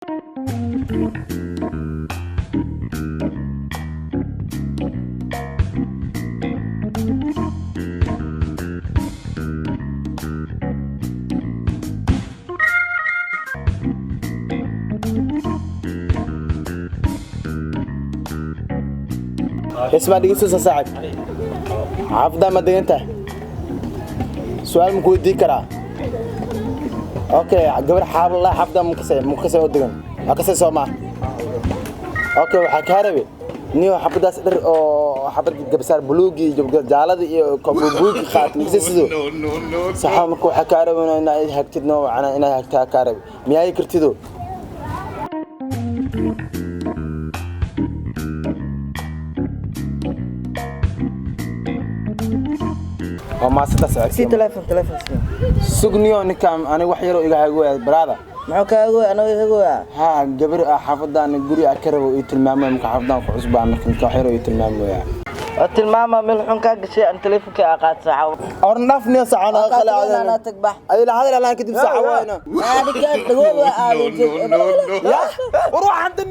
Ismaa, dhegeyso saaxib. Xaafaddaa ma degan tahay? Su-aal ma ku weydii karaa? Okay, gabar xaabla xaafaddaa ma kasay oo degan waa kasay, soo maa? Okay, waxaa kaa rabe niyo xabadaas dhar oo xabad gabasaar buluugi iyo jaalada iyo buugi qaat makasay sidoo saxa. Marka waxaa kaa rabe inaad hagtid noo wacana, inaad hagtaa kaa rabe. Miyaa kartido? Waa maasanta. Si. Socodsiin. Telefoon, telefoon si. Sugniyo, ninkaan aniga wax yaroo iga hagoya, brother. Muxuu kaaga gooya? Anaga iga gooya? Haa, gabar ah xaafadan guri ah ka rabo ii tilmaamaya. Marka xaafadan ku cusbaa, marka ninka wax yaroo ii tilmaamaya. Oo tilmaama meel xun kaa gashay, aan telefoonka aa qaad saaxa. Orna dhaaf niyo, saacana kala. Anaa tag, bax. Ay la hadal alaan kadib saaca wayna. Ninkaan dhagool waa aaday. Ya war waxaan.